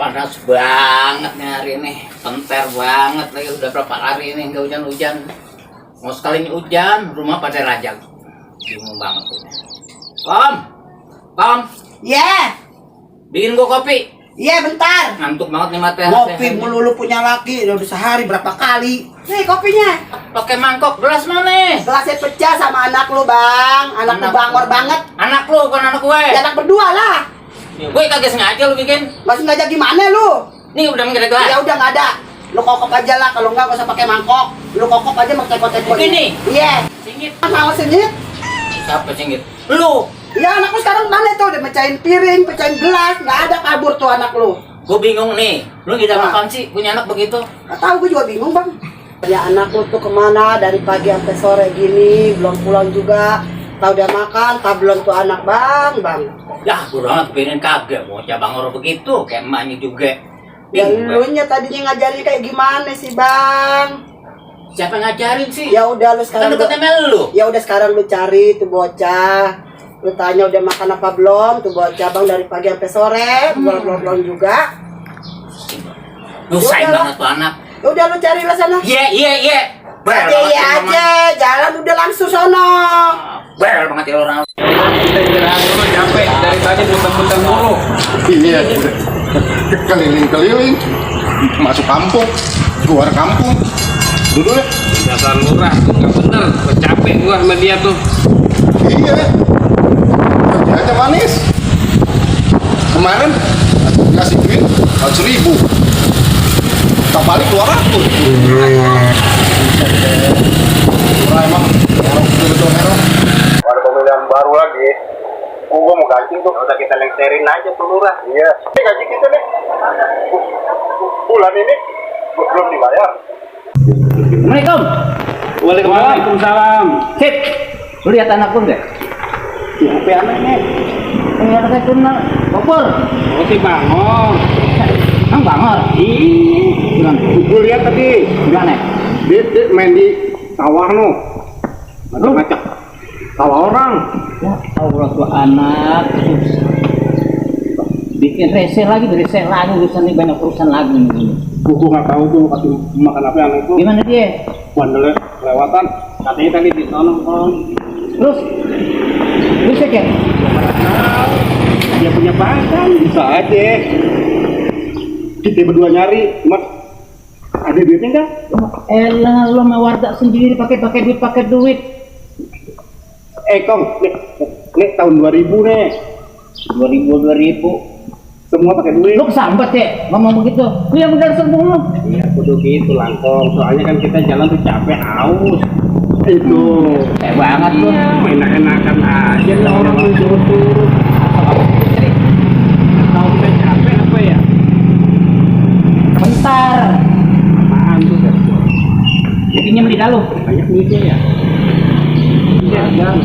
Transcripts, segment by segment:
Panas banget nih hari ini, penter banget lagi. Udah berapa hari ini nggak hujan-hujan. Mau sekali hujan, rumah pada rajang. Bingung banget tuh. Kom, Ya, bikin gua kopi. iya bentar. Ngantuk banget nih mata. Kopi mulu lu punya laki, udah sehari berapa kali? Nih kopinya. Pakai mangkok, gelas mana? Gelasnya pecah sama anak lu bang, anak lu bangor banget. Anak lu, bukan anak gue. Ya, anak berdua lah. Gue kagak sengaja lu bikin. Masih ngajak gimana lu? Nih udah nggak ada gelas. Ya udah nggak ada. Lu kokop aja lah, kalau nggak usah pakai mangkok. Lu kokop aja pakai teko-teko. Begini? Iya. Singgit. Mau singgit? Siapa singgit? Lu. Ya anak lu sekarang mana tuh? Udah mecahin piring, pecahin gelas, nggak ada kabur tuh anak lu. Gue bingung nih. Lu kita Nah. makan sih punya anak begitu? Nggak tahu, gue juga bingung bang. Ya anak lu tuh kemana dari pagi sampai sore gini, belum pulang juga. Tahu udah makan, tak belum tuh anak bang. Ya, gue doang kepikirin kagak. Bocah bangor begitu, kayak emaknya juga. Ya Bingung, lu nya tadinya ngajarin kayak gimana sih bang? siapa yang ngajarin sih? Ya udah lu Kan sekarang. deket sama lu. Ya udah sekarang lu cari tuh bocah. Lu tanya udah makan apa belum? Tuh bocah bang dari pagi sampai sore, belum juga. Nusain Udah lah. banget tuh anak. Ya udah lu cari lah sana. Iya. Bel Aja banget ya ya, Mama. aja, jalan udah langsung sono. Bel banget ya orang. Kita istirahat dulu, capek dari tadi muter-muter mulu. Iya, keliling-keliling, masuk kampung, keluar kampung. Dulu ya, Dasar lurah tuh nggak bener. Gua capek gua sama dia tuh. iya, kerjanya manis. Kemarin kasih duit 100.000, tak balik 200. Murah emang, orang betul-betul merah. Ada pemilihan baru lagi. Gua mau ganti tuh. Udah kita lengserin aja tuh lurah. Iya. Ini gaji kita nih. Bulan ini belum dibayar. Assalamualaikum. Waalaikumsalam. Sip. Lu lihat anak lu nggak? Apa anak ini? Ini anak saya kena bobor. Oh si Bangor. Emang bangor? Iya. Gua lihat tadi. Gimana? Dia main di sawah no. Macam-macam. Sawah orang. Ya Allah tuh anak. Bikin rese lagi, urusan ini banyak urusan lagi nih. Gua nggak tahu tuh kasih makan apa yang itu. Gimana dia? Bandelnya kelewatan. Katanya tadi di sana om. Terus ya? Dia punya pakan. Bisa aja. Kita berdua nyari, mas. Ada duitnya nggak? Elah, lo mau warga sendiri pakai duit. Kong, nih tahun 2000 nih. 2000. Semua pakai duit. Lu kesambet ya ngomong begitu. Lu yang benar sembuh lu. Iya, kudu gitu langkong. Soalnya kan kita jalan tuh capek, aus. Itu. Banget lu. Enak-enakan aja lah orang yang suruh-suruh. Tahu kita capek apa ya? Bentar. Apaan tuh? Pinjam di dalu. Banyak duitnya ya. Iya, jangan.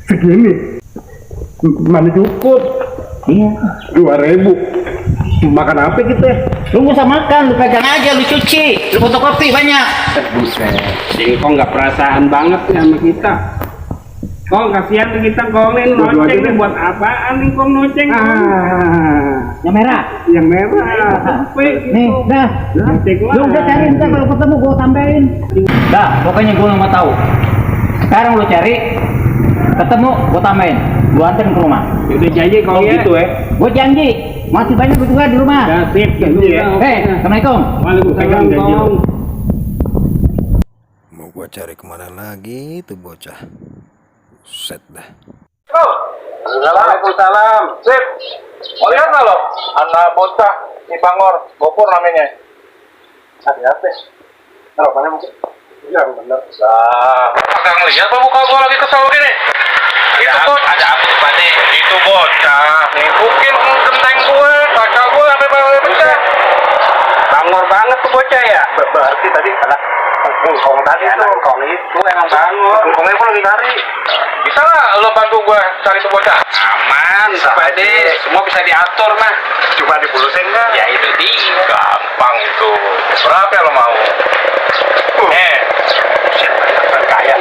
Segini. Mana cukup? Iya. 2.000. Makan apa kita? Lu nggak usah makan, lu pegang aja, lu cuci, lu fotokopi banyak. Buset. Singkong nggak perasaan banget nih sama kita. Kong kasihan nih kita kongin noceng nih buat apaan nih kong noceng? Yang merah. Yang merah. Sampai Nih, dah. Lu udah cari ntar kalau ketemu gua tambahin. Dah, pokoknya gua nggak mau tahu. Sekarang lu cari, ketemu gua tambahin. Gua anterin ke rumah. Udah janji kong ya. gitu ya. Gua janji, masih banyak juga di rumah. Ya sip, janji ya. Assalamualaikum. Waalaikumsalam janji. Mau gua cari kemana lagi tuh bocah? Set dah. Waalaikumsalam. Sip. Mau lihat nggak lo? Anak bocah di Bangor, Bogor namanya. Ada apa? Harapannya mungkin. Iya benar. Nah, kagak ngeliat apa muka gua lagi kesel gini? Itu bocah. Ada apa tuh Pak? Itu bocah. Mungkin genteng gue, kaca gue sampai pecah. Bangor banget tuh bocah ya. Berarti tadi anak ngkong tadi tuh. Ngkong itu emang Bangor. Ngkongnya gue lagi cari. Bisa nggak lo bantu gue cari tuh bocah? Aman, Pak De. Semua bisa diatur mah. Cuma dibulusin nggak? Ya itu dia. Gampang itu. Berapa lo mau? Kaya.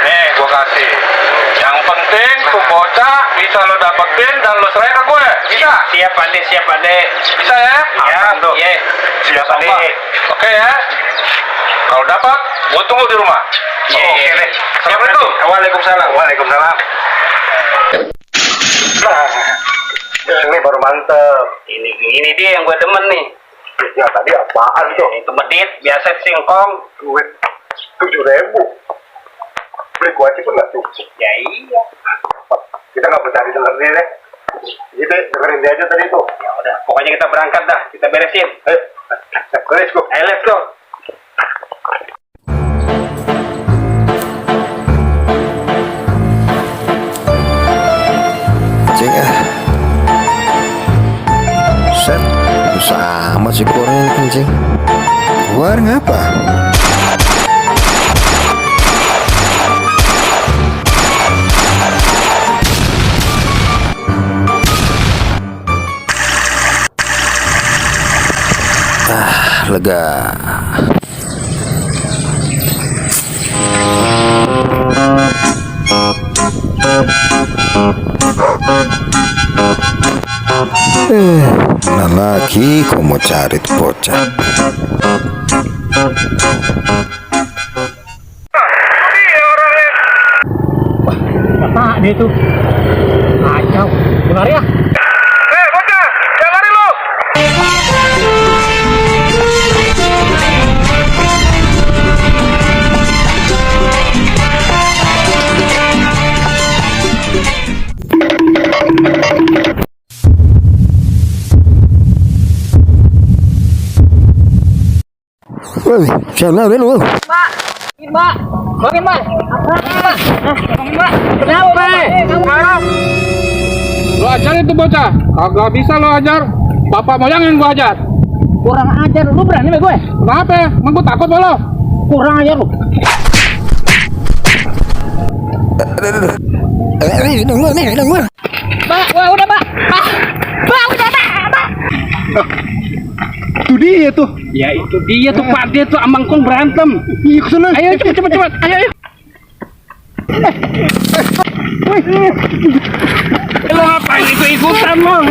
Nih, gua kasih. Yang penting tuh bocah bisa lo dapetin dan lo serahin ke gue. Bisa? Siap Pade. Bisa ya? Iya. Iya. Siap Pade. Pak. Oke ya. Kalau dapat, gue tunggu di rumah. Iya. Oke deh. Assalamualaikum. Waalaikumsalam. Waalaikumsalam. Nah, ini baru mantep. Ini dia yang gue demen nih. Ya tadi apaan tuh? Itu medit, biasa singkong. Duit 7.000. Beli kuaci pun nggak cukup. Ya iya. Kita nggak bercari denger dia deh. Gitu, dengerin dia aja tadi tuh. Ya udah, pokoknya kita berangkat dah. Kita beresin. Ayo, let's go. Ayo, let's go. Cing set sama si koreng kencing. Keluar ngapa? Lega. Nah lagi kau mau cari tuh bocah. Apa dia itu? Kacau. Gimana ya? Bocah, jangan lari lo. Woi, siapa lu? Mbak. Bagaimana? Mbak. Kenapa, Mbak? Lo ajar itu bocah. Kagak bisa lo ajar. Bapak moyang yang gua ajar. Kurang ajar lu berani sama gue? Kenapa? Emang gua takut lo? Kurang ajar lu. Mbak, wah udah, Mbak. Mbak, udah, Mbak. Itu dia tuh. Ya itu dia tuh Pak, dia tuh amangkong berantem. Iya kesana. Ayo cepet. Ayo. Lo ngapain ikut-ikutan lo?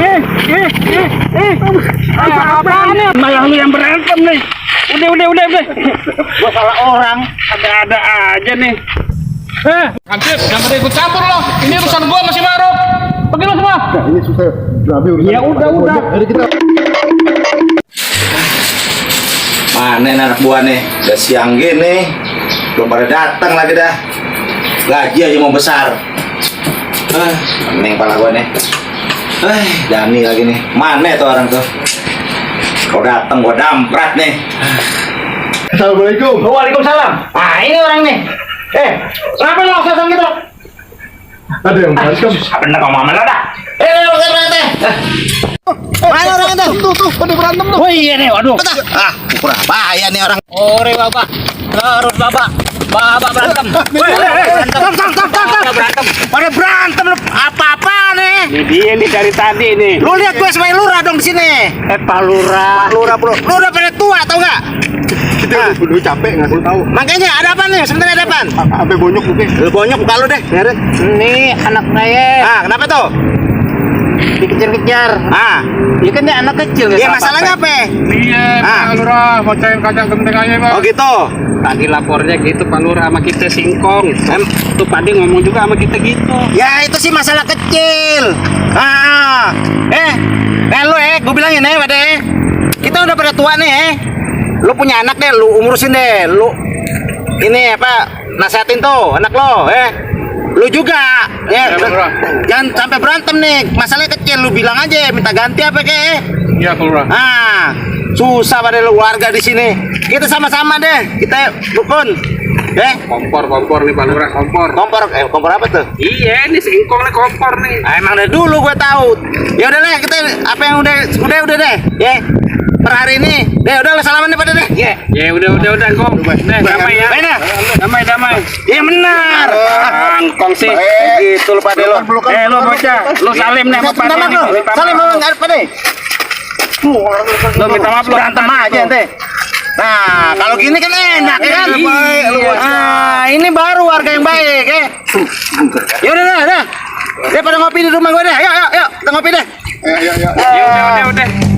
Apaan nih? Malah lu yang berantem nih. Udah. Gua salah orang. Ada-ada aja nih. Hansip, jangan pada ikut campur lo. Ini urusan gua masih baru. Pergi lo semua. Nah, ini susah. Ya udah. Jadi kita Mana anak buah nih, udah siang gini, belum pada datang lagi dah. Gaji aja mau besar. Pening pala gua nih. Dani lagi nih, mana tuh orang tuh? Kau datang gua damprat nih. Assalamualaikum. Waalaikumsalam. Ah, ini orang nih. Kenapa lu langsung gitu? Ada yang berantem. Bener kamu aman dah. Berantem. Mana orang itu? Tuh, pada berantem tuh. Oh iya nih, waduh. Kurang bahaya nih orang. Ore bapak. Terus bapak. Bapak berantem. Berantem. Pada berantem lu apa-apa nih? Ini dia nih dari tadi nih. Lu lihat gua sebagai lurah dong di sini. Pak Lurah. Lurah bro, lu udah pada tua tau nggak? Kita udah capek nggak perlu tahu. Makanya ada apa nih? Sebenarnya ada apa? Sampai bonyok mungkin. Lu bonyok muka lu deh. Ini anak saya Kenapa tuh? dikejar-kejar. Ya kan dia anak kecil. Dia masalahnya apa? Iya, Pak Lurah, mau cari kacang genteng aja, Pak. Oh gitu. Tadi lapornya gitu Pak Lurah sama kita singkong. Tuh Pak Di ngomong juga sama kita gitu. Ya itu sih masalah kecil. Lu gue bilangin Wade. Kita udah pada tua nih Lu punya anak deh, lu umurusin deh. Lu ini apa? Nasihatin tuh anak lo, Lu juga ya, jangan sampai berantem nih. Masalahnya kecil, lu bilang aja minta ganti apa kek. Iya, Pak Lurah. Susah pada lu warga di sini. Kita sama-sama deh. Kita rukun. Kompor nih Pak Lurah, kompor. Kompor apa tuh? Iya, ini singkong nih kompor nih. Emang dari dulu gua tahu. Ya udah deh, kita apa yang udah deh. Ya. Per hari ini. Udah lah salaman deh pada deh. Ya udah Kong. Damai ya. Damai. Iya benar. Angkong sih. Gitu lu pada lu. Lu bocah, lu salim nih sama Pak Di. Salim sama enggak pada. Lu minta maaf lu. Berantem aja ente. Nah, kalau gini kan enak ya kan? Ini baru warga yang baik, Ya udah. pada ngopi di rumah gue deh. Ayo, ayo, ayo. Kita ngopi deh. Ayo, ayo, ayo. Ya udah.